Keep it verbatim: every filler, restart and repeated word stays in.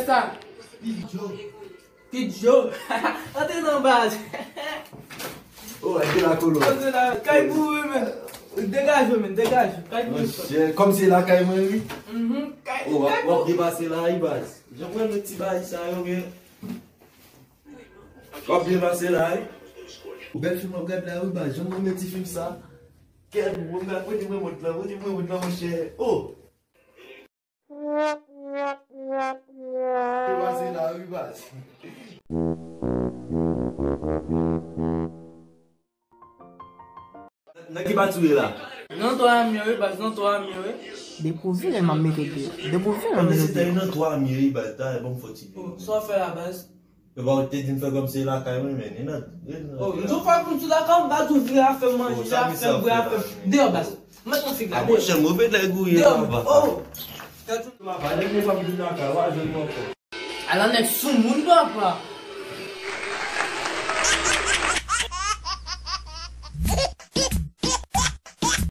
Sa. Pidjo. Pidjo. Antre nan baz. Oh, antre la kolo. Antre la. Kay boure, men. Degaje, men. Degaje. Kay boure. Monchè, kòm se lakay mwen, wi. Mhm. Kay, oh, w ap, w ap depase la, wi, baz. Jan mwen met ti bagay sa yo, men. W ap byen pase la, wi. Ou bèl fim w ap gad la, wi, baz. Jan mwen renmen ti fim sa. Kèt, mwen gad, kote mwen mont lan, kote mwen mont lan, monchè. Oh! Byen pase la, wi, baz. Nan ki pati w ye la? Nan twa a m ye wi, baz, nan twa a m ye wi. Depi w vini, m ap mete w deyò. Depi w vini, m ap mete w deyò. Nan twa a m ye wi, baz, talè ban m fò ti deyò. Sa w fè la, baz? Yo pa te di m fè kòm se lakay mwen, men. E nan, e nan. Oh, m di w fè kòm se lakay mwen, baz, ou vire afè m manje, afè m bwè, afè m deyò, baz. Mwen ton fig la, deyò. Monchè, move nèg ou ye, papa. Oh! Tèt ou. Papa, lè m pa vin lakay, w a jwenn mwen ankò. Ala nèg soumoun, papa.